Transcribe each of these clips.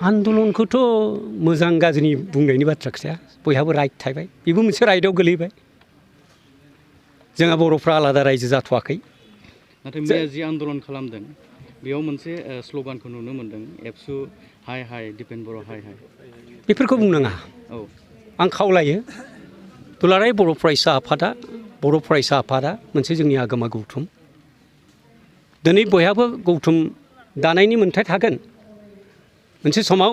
आन्दलनखौथ' मोजां गाज्रि बुंनायनि बाथ्रा खोथाया बयहाबो राइट थाबाय बेबो मोनसे राइटआव गोलैबाय जोंहा बर'फ्रा आलादा रायजो जाथ'वाखै नाथाय मैया जि आन्दलन खालामदों बेयाव मोनसे स्ल'गानखौ नुनो मोन्दों एबसु हाय हाय दिपेन बर' हाय हाय बेफोरखौ बुंनाङा औ आं खावलायो दुलाराय बर' फरायसा आफादा मोनसे जोंनि आगोमा गौथुम दिनै बयहाबो गौथुम दानायनि मोन्थाय थागोन मोनसे समाव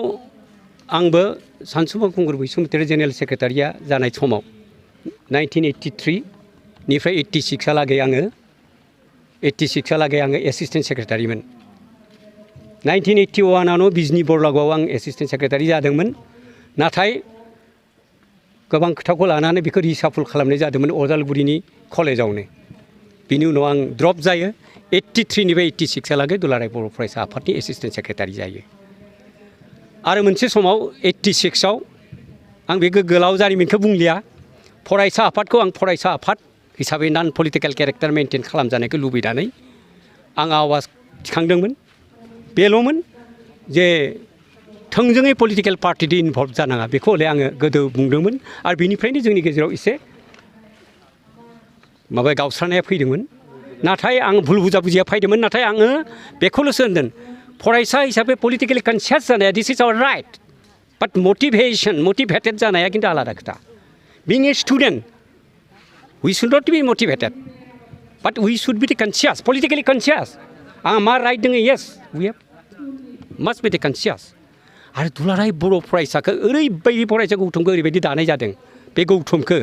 आंबो सानसुमा खुंगुर बैसोमुतियारि जेनेरेल सेक्रेटारिया जानाय समाव 1983 निफ्राय 86 आङो एसिस्टेन्ट सेक्रेटारिमोन 1981 आनो बिजनि बरलागावआव आं एसिस्टेन्ट सेक्रेटारि जादोंमोन नाथाय गोबां खोथाखौ लानानै बेखौ रिसाफल खालामनाय जादोंमोन अदालगुरिनि कलेजावनो बिनि उनाव आं ड्रप जायो 83 निफ्राय 86 लागै दुलाराय बर' फरायसा आफादनि एसिस्टेन्ट सेक्रेटारि जायो आरो मोनसे समाव 86 आव आं बे गोलाव जारिमिनखौ बुंलिया फरायसा आफादखौ आं फरायसा आफाद हिसाबै नन पलिटिकेल केरेक्टार मेनटेन खालामजानायखौ लुबैनानै आं आवाज थिखांदोंमोन बेल'मोन जे थोंजोङै पलिटिकेल पार्टिजों इनभल्भ जानाङा बेखौ हले आङो गोदो बुंदोंमोन आरो बेनिफ्रायनो जोंनि गेजेराव एसे माबा गावस्रानाया फैदोंमोन नाथाय आं भुल बुजिया फैदोंमोन नाथाय आङो बेखौल'सो होनदों फरायसा हिसाबै पलिटिकेलि कनसियास जानाया दिस इज आवर राइट बाट मटिभेटेड जानाया खिन्थु आलादा खोथा बिं a student we should not be motivated but we should be conscious politically conscious आंहा मा राइट दङ yes we have must be conscious आरो दुलाराय बर' फरायसाखौ ओरैबायदि फरायसा गौथुमखौ ओरैबायदि दानाय जादों बे गौथुमखौ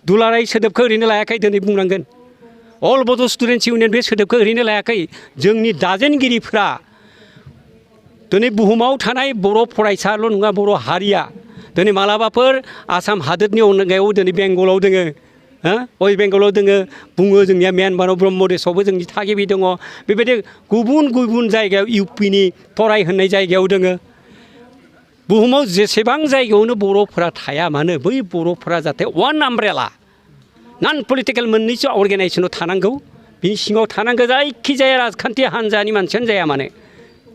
दुलाराय सोदोबखौ ओरैनो लायाखै दिनै बुंनांगोन अल बड' स्टुडेन्टस इउनियन बे सोदोबखौ ओरैनो लायाखै जोंनि दाजेनगिरिफ्रा दिनै बुहुमाव थानाय बर' फरायसाल' नङा बर' हारिया दिनै मालाबाफोर आसाम हादोरनि अनगायाव दिनै बेंगलाव दोङो वेस्ट बेंगलाव दोङो बुङो जोंनिया म्यानमाराव ब्रह्मदेशआवबो जोंनि थागिबि दङ बेबायदि गुबुन गुबुन जायगायाव इउपिनि फरायहोनाय जायगायाव दोङो बुहुमाव जेसेबां जायगायावनो बर'फोरा थाया मानो बै बर'फोरा जाहाथे वान आमब्रेला नन पलिटिकेल मोननैसो अर्गेनाइजेसनाव थानांगौ बिनि सिङाव थानांगौ जायखिजाया राजखान्थि हान्जानि मानसियानो जाया मानो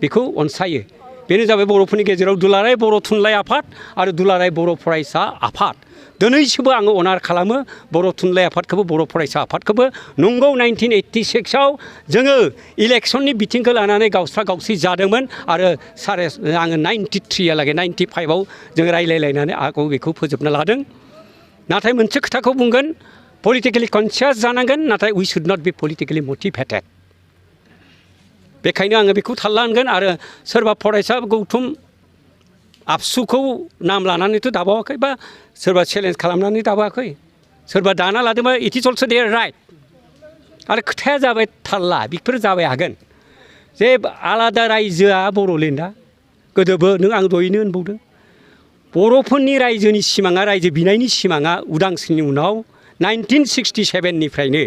बेखौ अनसायो बेनो जाबाय बर'फोरनि गेजेराव दुलाराय बर' थुनलाइ आफाद आरो दुलाराय बर' फरायसा आफाद दिनैसिमबो आङो अनार खालामो बर' थुनलाइ आफादखौबो बर' फरायसा आफादखौबो नंगौ 1986 आव जोङो इलेक्सननि बिथिंखौ लानानै गावस्रा गावस्रि जादोंमोन आरो आङो 93 लागै 95 आव जोङो रायलायलायनानै आगौ बेखौ फोजोबना लादों नाथाय मोनसे खोथाखौ बुंगोन पलिटिकेलि कनसियास जानांगोन नाथाय we should not be politically motivated बेखायनो आङो बेखौ थाल लानांगोन आरो सोरबा फरायसा गौथुम आबसुखौ नाम लानानैथ' दाबावाखै बा सोरबा चेलेन्ज खालामनानै दाबावाखै सोरबा दाना लादोंबा इट इज अलस' देयर राइट आरो खोथाया जाबाय थाल्ला बेफोर जाबाय हागोन जे आलादा रायजोआ बर'लेण्डआ गोदोबो नों आं दहायनो होनबावदों बर'फोरनि रायजोनि सिमाङा रायजो बिनायनि सिमाङा उदांस्रिनि उनाव 1967 निफ्रायनो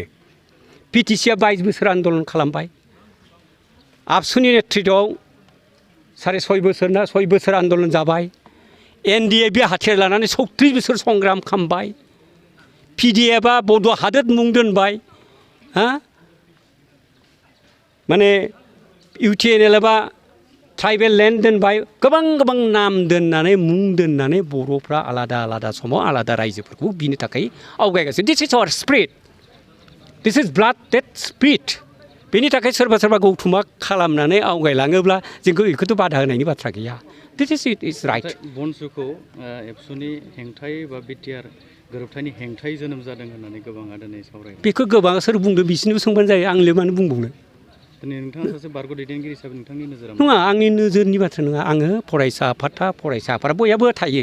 पिटिसिया 22 बोसोर आन्दलन खालामबाय आबसुनि नेतृत्वआव 6.5 बोसोर आन्दलन जाबाय एनडिए बे हाथियार लानानै 36 बोसोर संग्राम खालामबाय पिडिएफआ बड' हादोर मुं दोनबाय माने इउटिएनएलआ ट्राइबेल लेन्ड दोनबाय गोबां नाम दोननानै मुं दोननानै बर'फ्रा आलादा समाव आलादा रायजोफोरखौ बिनो थाखाय आवगायगासिनो this is our spirit this is blood dead spirit बेनि थाखाय सोरबा गौथुमा खालामनानै आवगायलाङोब्ला जोंखौ बेखौथ' बाधा होनायनि बाथ्रा गैया दिस इज राइट बनसुखौ एबसुनि हेंथायै बा बिटिआर गोरोबथानि हेंथायै जोनोम जादों होननानै गोबाङा दिनै सावरायो बेखौ गोबां सोर बुंदों बिसिनिबो सोंबानो जायो आंलाय मानो बुंबावनो दिनै नोंथाङा सासे बारग' दैदेनगिरि हिसाबै नोंथांनि नोजोराव नङा आंनि नोजोरनि बाथ्रा नङा आङो फरायसा आफादा बयहाबो थायो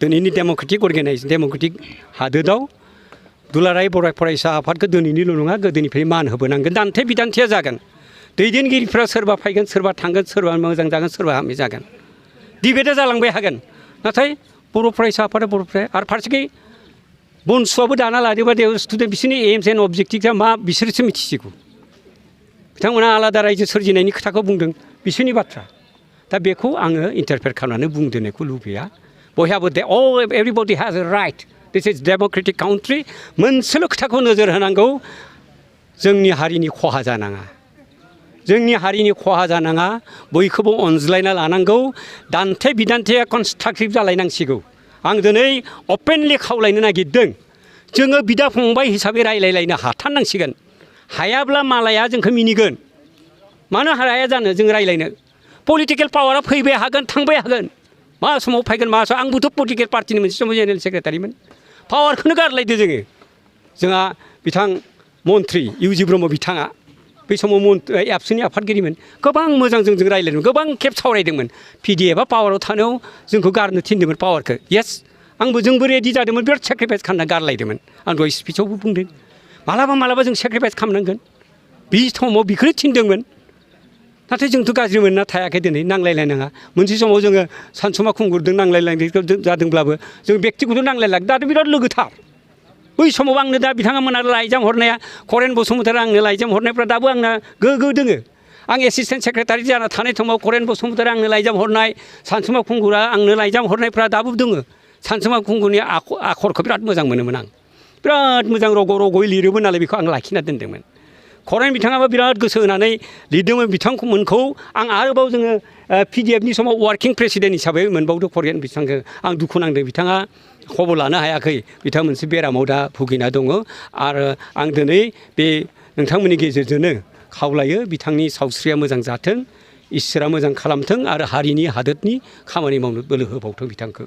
दिनैनि डेम'क्रेटिक हादोराव दुलाराय बर' फरायसा आफादखौ दिनैनिल' नङा गोदोनिफ्राय मान होबोनांगोन दान्थे बिदान्थेया जागोन दैदेनगिरिफ्रा सोरबा फैगोन सोरबा थांगोन सोरबा मोजां जागोन सोरबा हामि जागोन डिबेटआ जालांबाय हागोन नाथाय बर' फरायसा आफादा बर'फ्रा आरो फारसेखै बनसुआबो दाना लादोंबा स्टुडेन्ट बिसोरनि एम्स एन्ड अबजेक्टिभआ मा बिसोरसो मिथिसिगौ बिथांमोना आलादा रायजो सोरजिनायनि खोथाखौ बुंदों बिसोरनि बाथ्रा दा बेखौ आङो इन्टारफेयर खालामनानै बुंदेरनायखौ लुबैया बयहाबो everybody has a right this is democratic country मोनसेल' खोथाखौ नोजोर होनांगौ जोंनि हारिनि खहा जानाङा जोंनि हारिनि खहा जानाङा बयखौबो अनज्लायना लानांगौ दान्थे बिदान्थेया कनस्ट्राक्टिभ जालायनांसिगौ आं दिनै अपेनलि खावलायनो नागिरदों जोङो बिदा फंबाय हिसाबै रायलायलायनो हाथारनांसिगोन हायाब्ला मालाया जोंखौ मिनिगोन मानो हाया जानो जों रायलायनो पलिटिकेल पावारा फैबाय हागोन थांबाय हागोन मा समाव फैगोन मा समाव आंबोथ' पलिटिकेल पार्टिनि मोनसे समाव जेनेरेल सेक्रेटारिमोन पावारखौनो गारलायदो जोंहा बिथां मन्त्रि इउ.जि. ब्रह्म बिथाङा बै समाव एबसुनि आफादगिरिमोन गोबां मोजां जोंजों रायलायदोंमोन गोबां खेब सावरायदोंमोन पिडिएफआ पावाराव थानायाव जोंखौ गारनो थिनदोंमोन पावारखौ येस आंबो जोंबो रेडि जादोंमोन बिराद सेक्रिफाइस खालामना गारलायदोंमोन आं दहाय स्पिचआवबो बुंदों मालाबा जों सेक्रिफाइस खालामनांगोन बे समाव बेखौनो थिनदोंमोन नाथाय जोंथ' गाज्रि मोनना थायाखै दिनै नांलायलायनाङा मोनसे समाव जोङो सानसुमा खुंगुरदों नांलायलायनाय जादोंब्लाबो जों बेक्तिगत नांलायलायदों दाथ' बिराद लोगोथार बै समाव आंनो दा बिथांमोना लाइजाम हरनाया करेन बसुमतारी आंनो लाइजाम हरनायफ्रा दाबो आंना गोगो दोङो आं एसिस्टेन्ट सेक्रेटारि जाना थानाय समाव करेन बसुमतारी आंनो लाइजाम हरनाय सानसुमा खुंगुरा आंनो लाइजाम हरनायफ्रा दाबो दोङो सानसुमा खुंगुरनि आखरखौ बिराद मोजां मोनोमोन आं बिराद मोजां रग' रग'यै लिरोमोन नालाय बेखौ आं लाखिना दोन्दोंमोन करेन बिथाङाबो बिराद गोसो होनानै लिरदोंमोन बिथांमोनखौ आं आरोबाव जोङो पिडिएफनि समाव वार्किं प्रेसिडेन्ट हिसाबै मोनबावदों करेन बिथांखौ आं दुखु नांदों बिथाङा खबर लानो हायाखै बिथाङा मोनसे बेरामाव दा भुगिना दङ आरो आं दिनै बे नोंथांमोननि गेजेरजोंनो खावलायो बिथांनि सावस्रिया मोजां जाथों इसोरा मोजां खालामथों आरो हारिनि हादोरनि खामानि मावनो बोलो होबावथों बिथांखौ